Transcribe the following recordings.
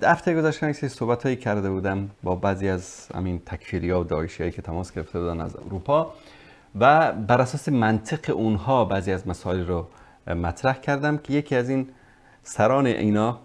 هفته گذشته یک سری صحبت‌هایی کرده بودم با بعضی از همین تکفیری‌ها و داعشی‌هایی که تماس گرفته بودن از اروپا و بر اساس منطق اونها بعضی از مسائل رو مطرح کردم که یکی از این سران اینا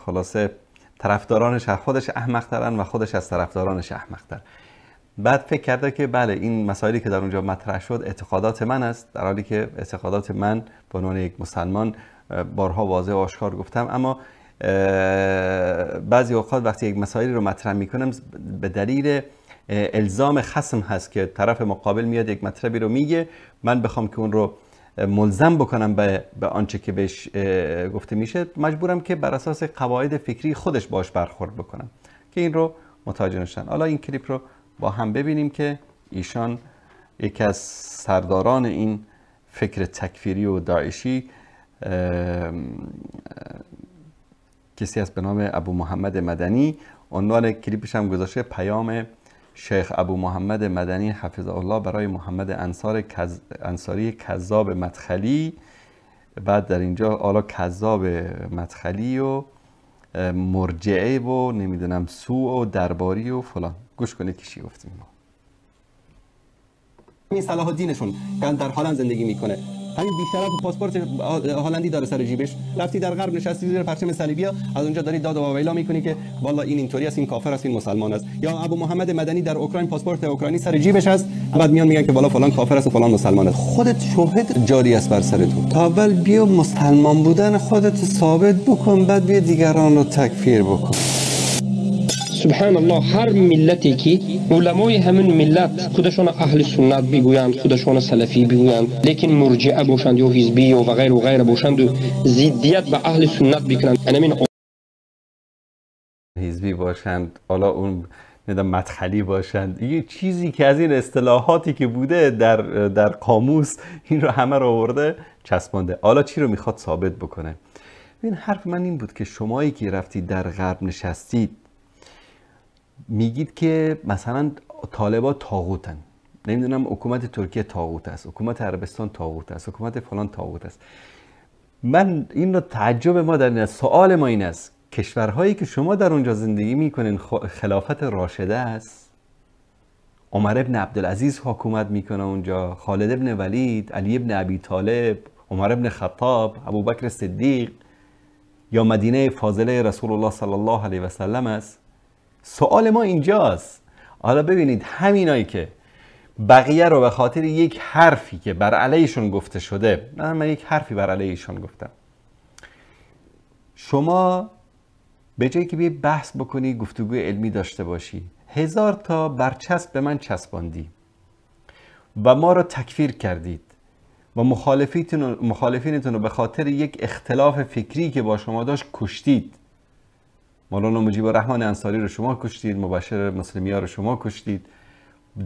خلاصه طرفدارانش خودش احمق‌ترن و خودش از طرفدارانش احمق‌تر. بعد فکر کرده که بله این مسائلی که در اونجا مطرح شد اعتقادات من است، در حالی که اعتقادات من به عنوان یک مسلمان بارها واضح و آشکار گفتم، اما بعضی اوقات وقتی یک مسائلی رو مطرح میکنم به دلیل الزام خصم هست که طرف مقابل میاد یک مطلبی رو میگه، من بخوام که اون رو ملزم بکنم به آنچه که بهش گفته میشه، مجبورم که بر اساس قواعد فکری خودش باش برخورد بکنم که این رو متوجه نشدن. حالا این کلیپ رو با هم ببینیم که ایشان یکی از سرداران این فکر تکفیری و داعشی کسی است به نام ابو محمد مدنی. عنوان کلیپش هم گذاشته پیام شیخ ابو محمد مدنی حفظه الله برای محمد انصاری کذاب مدخلی. بعد در اینجا حالا کذاب مدخلی و مرجعه و نمیدونم سوء و درباری و فلان. گوش کنید که چی گفتیم ما. این صلاح الدینشون که در هلند زندگی میکنه، همین بیشتر پاسپورت هلندی داره سر جیبش، رفتی در غرب نشستی زیر پرچم صلیبیا، از اونجا داری داد و واویلا میکنی که والا این اینطوری است، این کافر است، این مسلمان است. یا ابو محمد مدنی در اوکراین پاسپورت اوکراینی سر جیبش است، بعد میان میگن که والا فلان کافر است و فلان مسلمان است. خودت شوهد جاری است بر سر تو. تا اول بیا مسلمان بودن خودت ثابت بکن، بعد بیا دیگران رو تکفیر بکن. سبحان الله، هر ملتی که علمای همین ملت خودشون اهل سنت بگویند، خودشون سلفی بگویند، لیکن مرجئه باشند یا حزبی و غیر و غیر باشند و ضدیت به اهل سنت بکنند، همین حزبی باشند، حالا اون نمیدونم مدخلی باشند، یه چیزی که از این اصطلاحاتی که بوده در قاموس این رو همه رو آورده چسبانده. حالا چی رو میخواد ثابت بکنه؟ این حرف من این بود که شمایی که رفتید در غرب نشستید میگید که مثلا طالبا طاغوتن، نمیدونم حکومت ترکیه طاغوت است، حکومت عربستان طاغوت است، حکومت فلان طاغوت است. من این رو تعجب ما در این است، سوال ما این است، کشورهایی که شما در اونجا زندگی میکنین خلافت راشده است، عمر ابن عبدالعزیز حکومت میکنه اونجا، خالد ابن ولید، علی ابن ابی طالب، عمر ابن خطاب، ابوبکر صدیق، یا مدینه فاضله رسول الله صلی الله علیه و سلم است. سوال ما اینجاست. حالا ببینید همینایی که بقیه رو به خاطر یک حرفی که بر علیهشون گفته شده، من یک حرفی بر علیهشون گفتم، شما به جایی که بیای بحث بکنی، گفتگوی علمی داشته باشی، 1000 تا برچسب به من چسباندی و ما رو تکفیر کردید و مخالفینتون رو به خاطر یک اختلاف فکری که با شما داشت کشتید. مولانا مجیب الرحمن انصاری رو شما کشتید، مبشر مسلمی ها رو شما کشتید،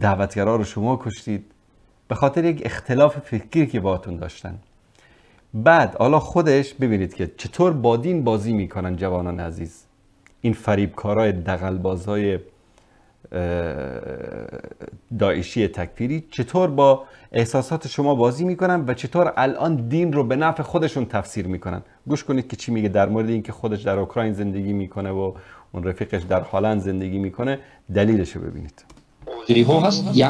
دعوتگرا رو شما کشتید، به خاطر یک اختلاف فکری که باهاتون داشتن. بعد حالا خودش ببینید که چطور با دین بازی میکنن جوانان عزیز، این فریبکارای دغلبازهای داعشی تکفیری چطور با احساسات شما بازی میکنن و چطور الان دین رو به نفع خودشون تفسیر میکنن. گوش کنید که چی میگه در مورد اینکه خودش در اوکراین زندگی میکنه و اون رفیقش در هلند زندگی میکنه، دلیلش رو ببینید. ها هست، یک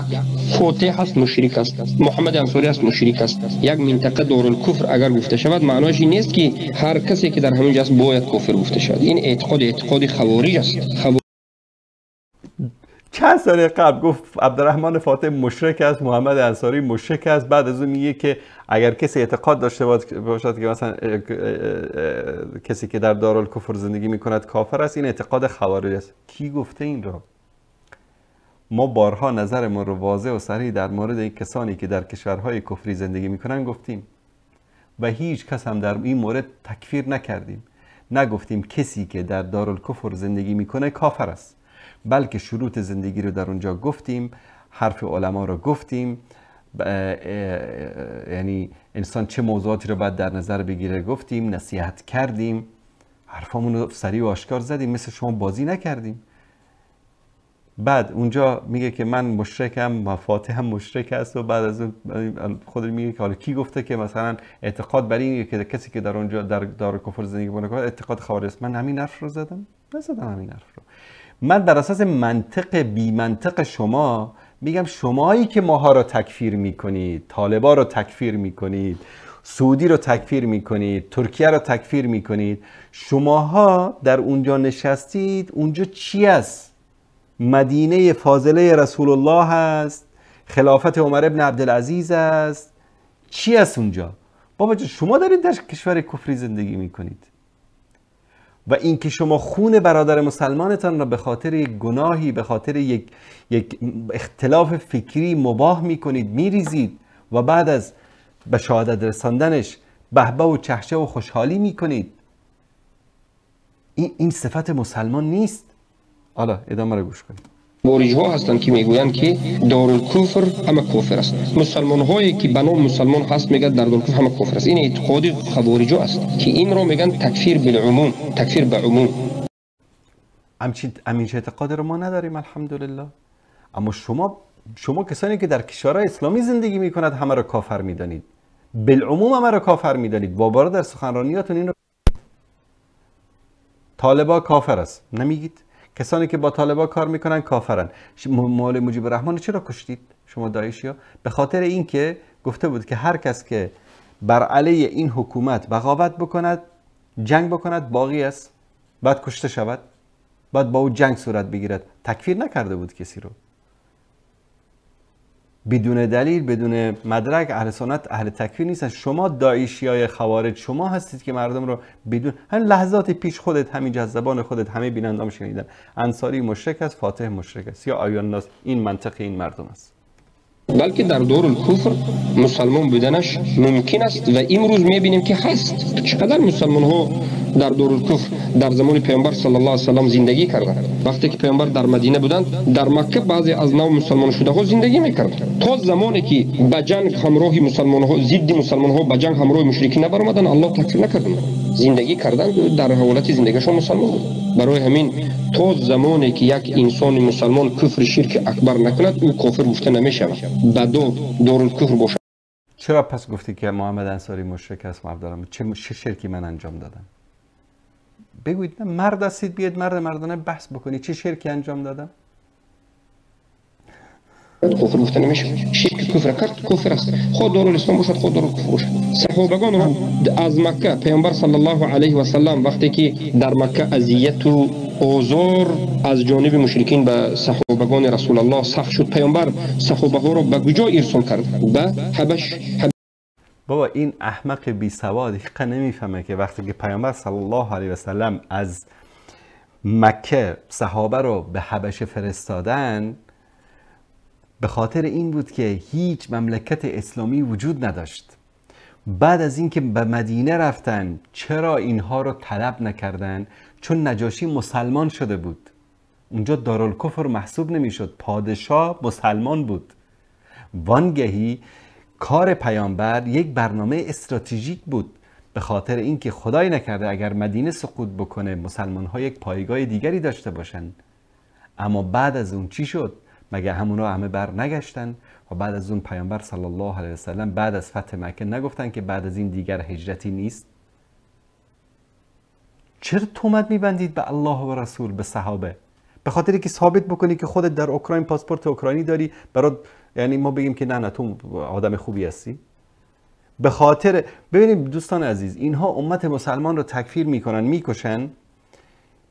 فاتح هست مشرک است، محمد انصاری هست مشرک است. یک منطقه دارالکفر اگر گفته شود معناش این نیست که هر کسی که در همونجا است باید کافر گفته شود. این اعتقاد خوارج است. چند سال قبل گفت عبدالرحمن فاتح مشرک است، محمد انصاری مشرک است. بعد از اون میگه که اگر کسی اعتقاد داشته باشد که مثلا کسی که در دارالکفر زندگی میکند کافر است، این اعتقاد خوارج است. کی گفته این را؟ ما بارها نظرمون رو واضح و صریح در مورد این کسانی که در کشورهای کفری زندگی میکنن گفتیم و هیچ کس هم در این مورد تکفیر نکردیم. نگفتیم کسی که در دارالکفر زندگی میکنه کافر است، بلکه شروط زندگی رو در اونجا گفتیم، حرف علما رو گفتیم، یعنی انسان چه موضوعاتی رو باید در نظر بگیره گفتیم، نصیحت کردیم، حرفامون رو سریع و آشکار زدیم، مثل شما بازی نکردیم. بعد اونجا میگه که من مشرکم و فاتح هم مشرک است و بعد از اون خود میگه که حالا کی گفته که مثلا اعتقاد بر این که کسی که در اونجا در دارالکفر زندگی میکنه اعتقاد خوارج است. من همین حرف رو زدم؟ نزدم همین حرف رو. من بر اساس منطق بی منطق شما میگم شمایی که ماها رو تکفیر میکنید، طالبا رو تکفیر میکنید، سعودی رو تکفیر میکنید، ترکیه رو تکفیر میکنید، شماها در اونجا نشستید، اونجا چی است؟ مدینه فاضله رسول الله هست، خلافت عمر ابن عبدالعزیز است، چی است اونجا؟ بابا جان شما دارید در کشور کفری زندگی میکنید و اینکه شما خون برادر مسلمانتان را به خاطر یک گناهی، به خاطر یک اختلاف فکری مباح میکنید، میریزید و بعد از به شهادت رساندنش بهبه و چهچه و خوشحالی میکنید، این صفت مسلمان نیست. حالا ادامه رو گوش کنید. خوارج ها هستند که میگویند که دارالکفر همه کافر است. مسلمان هایی که به نام مسلمان هست میگن در دارالکفر همه کافر است. این اعتقاد خوارج ها است که این رو میگن تکفیر بالعموم، تکفیر به عموم. همچین اعتقاد رو ما نداریم الحمدلله. اما شما کسانی که در کشورهای اسلامی زندگی میکند همه رو کافر میدانید، بالعموم همه رو کافر میدانید. بابا در سخنرانیاتون این رو طالبا کافر است نمیگید؟ کسانی که با طالبا کار میکنن کافرن. مال مجیب الرحمن چرا کشتید شما داعشیا؟ به خاطر اینکه گفته بود که هر کس که بر علیه این حکومت بغاوت بکند، جنگ بکند، باغی است، بعد کشته شود، بعد با او جنگ صورت بگیرد. تکفیر نکرده بود کسی رو بدون دلیل، بدون مدرک. اهل سنت اهل تکفیر نیستن. شما داعشیای خوارج شما هستید که مردم رو بدون همین لحظات پیش خودت، همین زبان خودت، همه بینندام شنیدن انصاری مشرک است، فاتح مشرک است، یا آیان ناس. این منطق این مردم است. بلکه در دارالکفر مسلمان بودنش ممکن است و امروز میبینیم که هست. چقدر مسلمان ها در دارالکفر در زمان پیامبر صلی الله علیه و سلم زندگی کردند. وقتی که پیامبر در مدینه بودند، در مکه بعضی از نو مسلمان شده ها زندگی میکردند. تا زمانی که به جنگ همراه مسلمان ها، ضد مسلمان ها به جنگ همراه مشرکین نبرآمدند، الله تکفیر نکردند. زندگی کردند، در حالت زندگیشان مسلمان بود. برای همین تا زمانی که یک انسان مسلمان کفر شرک اکبر نکند، او کافر گفته نمیشود. بدو دارالکفر باشد. چرا پس گفتی که محمد انصاری مشرک است؟ عبدالرحمن چه شرکی من انجام دادم؟ بگویید نه، مرد هستید، بیاید مرد مردانه بحث بکنید چه شرکی انجام دادم؟ کفر گفته نمیشه. شرک کفر کرد کفر است. خود دارالاسلام باشد، خود دارالکفر باشد. صحابگان رو از مکه پیامبر صلی الله علیه و سلم وقتی که در مکه اذیت و آزار از جانب مشرکین به صحابگان رسول الله سخت شد، پیامبر صحابه ها رو به کجا ارسال کرد؟ به حبش. بابا این احمق بی سواد حقیقا نمیفهمه که وقتی که پیامبر صلی الله علیه و سلم از مکه صحابه رو به حبشه فرستادن، به خاطر این بود که هیچ مملکت اسلامی وجود نداشت. بعد از اینکه به مدینه رفتن، چرا اینها رو طلب نکردن؟ چون نجاشی مسلمان شده بود، اونجا دارالکفر محسوب نمیشد، پادشاه مسلمان بود. وانگهی کار پیامبر یک برنامه استراتژیک بود، به خاطر اینکه خدای نکرده اگر مدینه سقوط بکنه مسلمان ها یک پایگاه دیگری داشته باشن. اما بعد از اون چی شد؟ مگه همونا همه بر نگشتن؟ و بعد از اون پیامبر صلی الله علیه و سلم بعد از فتح مکه نگفتن که بعد از این دیگر هجرتی نیست؟ چرا تهمت میبندید به الله و رسول، به صحابه؟ به خاطر که ثابت بکنی که خودت در اوکراین پاسپورت اوکراینی داری، برات یعنی ما بگیم که نه نه تو آدم خوبی هستی؟ به خاطر ببینیم دوستان عزیز، اینها امت مسلمان رو تکفیر میکنن، میکشن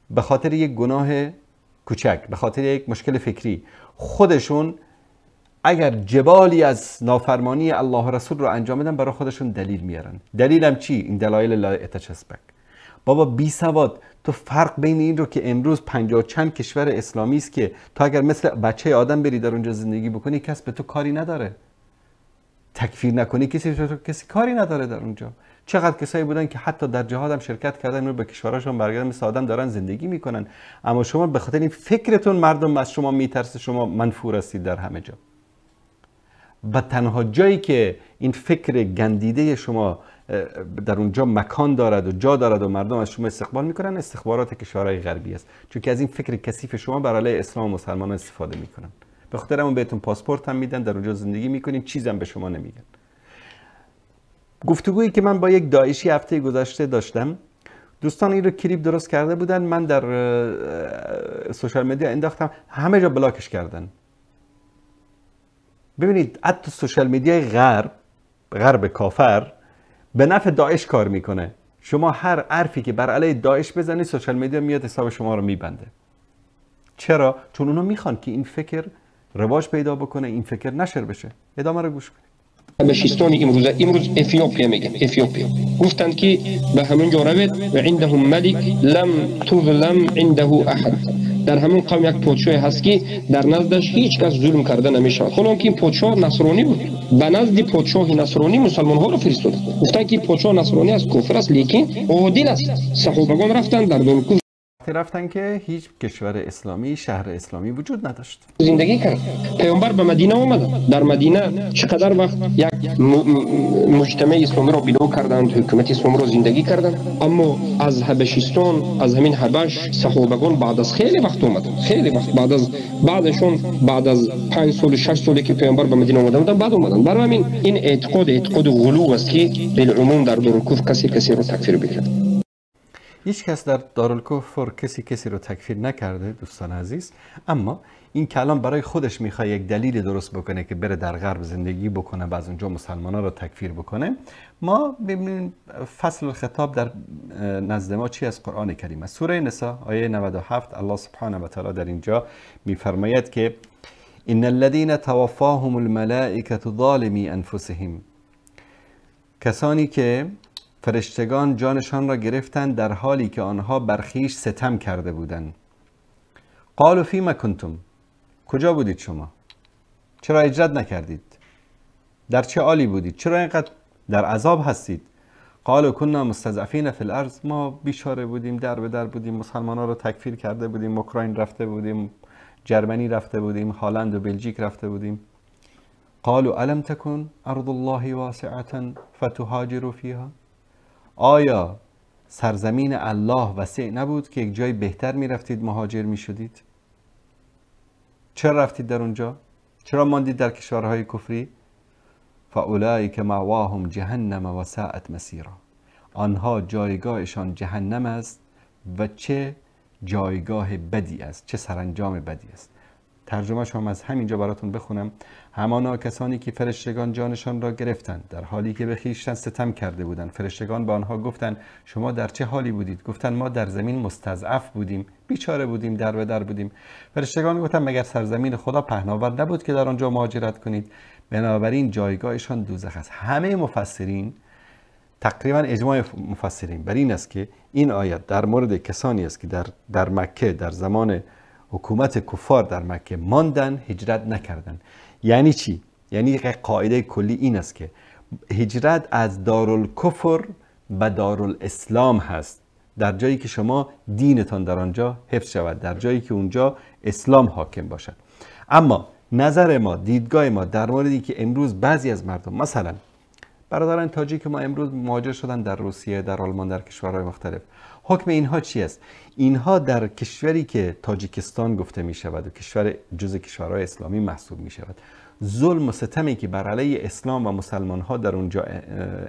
به خاطر یک گناه کوچک، به خاطر یک مشکل فکری. خودشون اگر جبالی از نافرمانی الله و رسول رو انجام بدن، برای خودشون دلیل میارن. دلیلم چی؟ این دلایل لا اتچسبک. بابا بی سواد، تو فرق بین این رو که امروز 50 چند کشور اسلامی است که تو اگر مثل بچه آدم بری در اونجا زندگی بکنی کس به تو کاری نداره، تکفیر نکنی کسی کاری نداره در اونجا. چقدر کسایی بودن که حتی در جهاد هم شرکت کردن، رو به کشورشون برگردن، مثل آدم دارن زندگی میکنن. اما شما به خاطر این فکرتون مردم از شما میترسه، شما منفور هستید در همه جا. و تنها جایی که این فکر گندیده شما در اونجا مکان دارد و جا دارد و مردم از شما استقبال میکنن، استخبارات کشورهای غربی است، چون که از این فکر کثیف شما بر علیه اسلام و مسلمان استفاده میکنن. به خاطر همون بهتون پاسپورت هم میدن، در اونجا زندگی میکنین، چیزم به شما نمیگن. گفتگویی که من با یک داعشی هفته گذشته داشتم، دوستان این رو کلیپ درست کرده بودن، من در social media انداختم، همه جا block ش کردن. ببینید حتی social media ی غرب کافر به نفع داعش کار میکنه. شما هر حرفی که بر علیه داعش بزنید، social media میاد حساب شما رو میبنده. چرا؟ چون اونا میخوان که این فکر رواج پیدا بکنه، این فکر نشر بشه. ادامه رو گوش کنید. حبشستان امروز افیوپیا میگن، افیوپیا. گفتند که به همونجا روید و عندهم ملک لم تظلم عنده احد. در همون قوم یک پادشاه هست که در نزدش هیچ کس ظلم کرده نمیشود. حالا که این پادشاه نصرانی بود، به نزد پادشاه نصرانی مسلمان ها رو فرستاد. گفتند که پادشاه نصرانی است، کافر است، لیکن عادل است. صحابگان رفتند در دارالکفر رفتن که هیچ کشور اسلامی، شهر اسلامی وجود نداشت. زندگی کرد. پیامبر به مدینه آمد. در مدینه چقدر وقت یک مجتمع اسلامی را بنا کردند، حکومت اسلامی را زندگی کردند. اما از حبشستان، از همین حبش، صحابگان بعد از خیلی وقت آمدند. خیلی وقت بعد از بعدشون، بعد از 5 سال 6 سالی که پیامبر به مدینه آمده بودند بعد آمدند. برای همین این اعتقاد غلو است که بالعموم در دارالکفر کسی را تکفیر بکند. هیچ کس در دارالکفر کسی رو تکفیر نکرده دوستان عزیز، اما این کلام برای خودش میخواد یک دلیل درست بکنه که بره در غرب زندگی بکنه و از اونجا مسلمان ها رو تکفیر بکنه. ما ببینیم فصل الخطاب در نزد ما چی از قرآن کریم است. سوره نساء آیه 97 الله سبحانه و تعالی در اینجا میفرماید که ان الذين توفاهم الملائکه ظالمی انفسهم، کسانی که فرشتگان جانشان را گرفتند در حالی که آنها بر خویش ستم کرده بودند. قالوا فیما کنتم، کجا بودید شما؟ چرا هجرت نکردید؟ در چه حالی بودید؟ چرا اینقدر در عذاب هستید؟ قالوا كنا مستضعفین فی الارض، ما بیچاره بودیم، در به در بودیم، مسلمانان را تکفیر کرده بودیم، اوکراین رفته بودیم، جرمنی رفته بودیم، هلند و بلژیک رفته بودیم. قالوا الم تکن ارض الله واسعة فتهاجروا فیها، آیا سرزمین الله وسیع نبود که یک جای بهتر میرفتید مهاجر میشدید؟ چرا رفتید در اونجا؟ چرا ماندید در کشورهای کفری؟ فاولئک مأواهم جهنم و ساءت مسیرا، آنها جایگاهشان جهنم است و چه جایگاه بدی است، چه سرانجام بدی است. ترجمه شما از همینجا براتون بخونم. همانا کسانی که فرشتگان جانشان را گرفتند در حالی که به خویشتن ستم کرده بودند، فرشتگان به آنها گفتند شما در چه حالی بودید؟ گفتند ما در زمین مستضعف بودیم، بیچاره بودیم، در به در بودیم. فرشتگان گفتند مگر سرزمین خدا پهناور نبود که در آنجا مهاجرت کنید؟ بنابراین جایگاهشان دوزخ است. همه مفسرین، تقریبا اجماع مفسرین بر این است که این آیت در مورد کسانی است که در مکه در زمان حکومت کفار در مکه ماندن، هجرت نکردن. یعنی چی؟ یعنی قاعده کلی این است که هجرت از دارالکفر به دارالاسلام هست، در جایی که شما دینتان در آنجا حفظ شود، در جایی که اونجا اسلام حاکم باشد. اما نظر ما، دیدگاه ما در موردی که امروز بعضی از مردم، مثلا برادران تاجیک ما امروز مهاجر شدن در روسیه، در آلمان، در کشورهای مختلف، حکم اینها چی است؟ اینها در کشوری که تاجیکستان گفته می شود و کشور جز کشورهای اسلامی محسوب می شود، ظلم و ستمی که بر علیه اسلام و مسلمان ها در اونجا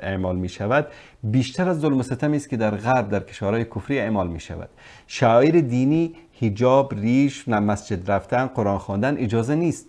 اعمال می شود بیشتر از ظلم و ستمی است که در غرب در کشورهای کفری اعمال می شود. شعائر دینی، حجاب، ریش، مسجد رفتن، قرآن خواندن اجازه نیست.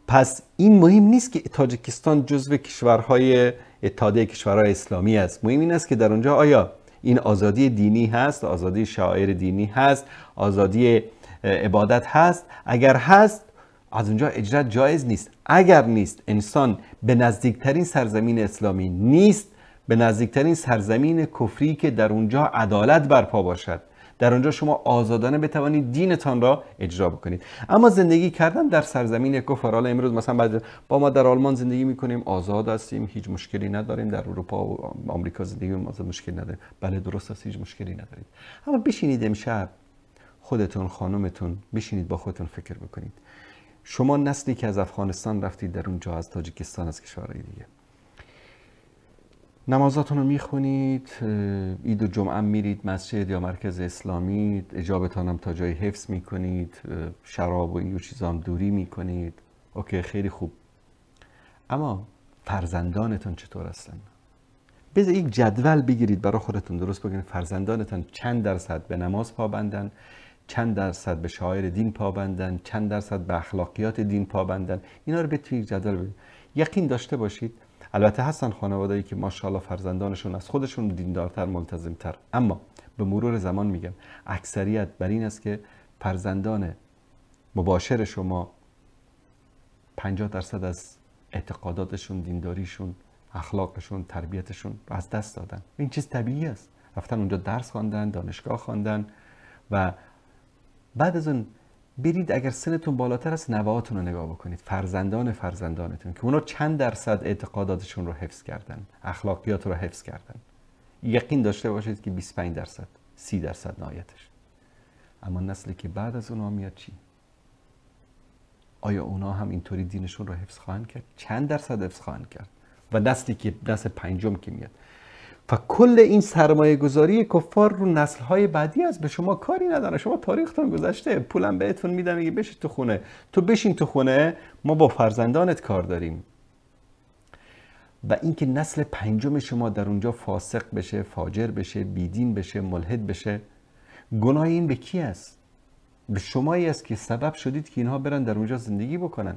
پس این مهم نیست که تاجیکستان جزو کشورهای اتحادیه کشورهای اسلامی است. مهم این است که در اونجا آیا این آزادی دینی هست، آزادی شعائر دینی هست، آزادی عبادت هست؟ اگر هست از اونجا اجرت جایز نیست. اگر نیست، انسان به نزدیکترین سرزمین اسلامی نیست، به نزدیکترین سرزمین کفری که در اونجا عدالت برپا باشد، در اونجا شما آزادانه بتوانید دینتان را اجرا بکنید. اما زندگی کردن در سرزمین کفر، حالا امروز مثلا بعد با ما در آلمان زندگی میکنیم، آزاد هستیم، هیچ مشکلی نداریم، در اروپا و آمریکا زندگی میکنیم، مشکلی نداریم. بله درست است، هیچ مشکلی ندارید. اما بشینید امشب خودتون، خانومتون، بشینید با خودتون فکر بکنید. شما نسلی که از افغانستان رفتید در اونجا، از تاجیکستان، از کشورهای دیگه، نمازاتون رو میخونید، عید و جمعه میرید مسجد یا مرکز اسلامی، اجابتان هم تا جایی حفظ میکنید، شراب و این چیزا هم دوری میکنید، اوکی خیلی خوب. اما فرزندانتون چطور هستن؟ بذار یک جدول بگیرید برای خودتون درست بکنید، فرزندانتون چند درصد به نماز پابندن، چند درصد به شعائر دین پابندن، چند درصد به اخلاقیات دین پابندن. اینا رو بتونید جدول بگیرید. یقین داشته باشید، البته هستن خانواده‌ای که ماشاءالله فرزندانشون از خودشون دیندارتر، ملتزمتر، اما به مرور زمان میگم اکثریت بر این است که فرزندان مباشر شما 50% از اعتقاداتشون، دینداریشون، اخلاقشون، تربیتشون رو از دست دادن. این چیز طبیعی است. رفتن اونجا درس خواندن، دانشگاه خواندن و بعد از اون برید اگر سنتون بالاتر است نوه‌هاتون رو نگاه بکنید، فرزندان فرزندانتون، که اونا چند درصد اعتقاداتشون رو حفظ کردن، اخلاقیات رو حفظ کردن. یقین داشته باشید که 25%، 30% نهایتش. اما نسلی که بعد از اونا میاد چی؟ آیا اونا هم اینطوری دینشون رو حفظ خواهند کرد؟ چند درصد حفظ خواهند کرد؟ و نسلی که نسل پنجم که میاد، و کل این سرمایه گذاری کفار رو نسل های بعدی است، به شما کاری نداره. شما تاریختون گذشته، پولم بهتون میدم، میگه بشین تو خونه، تو بشین تو خونه، ما با فرزندانت کار داریم. و اینکه نسل پنجم شما در اونجا فاسق بشه، فاجر بشه، بیدین بشه، ملحد بشه، گناه این به کی است؟ به شمایی است که سبب شدید که اینها برن در اونجا زندگی بکنن.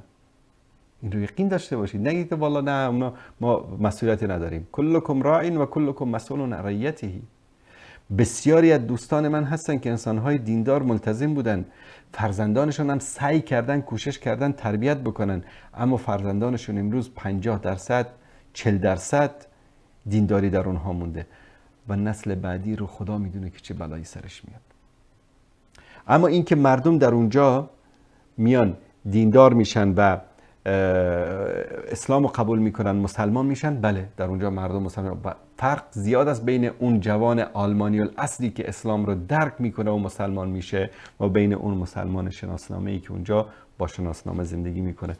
این رو یقین داشته باشید. نگید والا نه ما مسئولیتی نداریم. کلکم راع و کلکم مسئول عن رعیته. بسیاری از دوستان من هستن که انسانهای دیندار ملتزم بودن، فرزندانشون هم سعی کردن، کوشش کردن تربیت بکنن، اما فرزندانشون امروز 50%، 40% دینداری در اونها مونده و نسل بعدی رو خدا میدونه که چه بلایی سرش میاد. اما اینکه مردم در اونجا میان دیندار میشن و اسلام رو قبول میکنن، مسلمان میشن، بله در اونجا مردم مسلمان. فرق زیاد است بین اون جوان آلمانی الاصلی که اسلام رو درک میکنه و مسلمان میشه و بین اون مسلمان شناسنامه‌ای که اونجا با شناسنامه زندگی میکنه.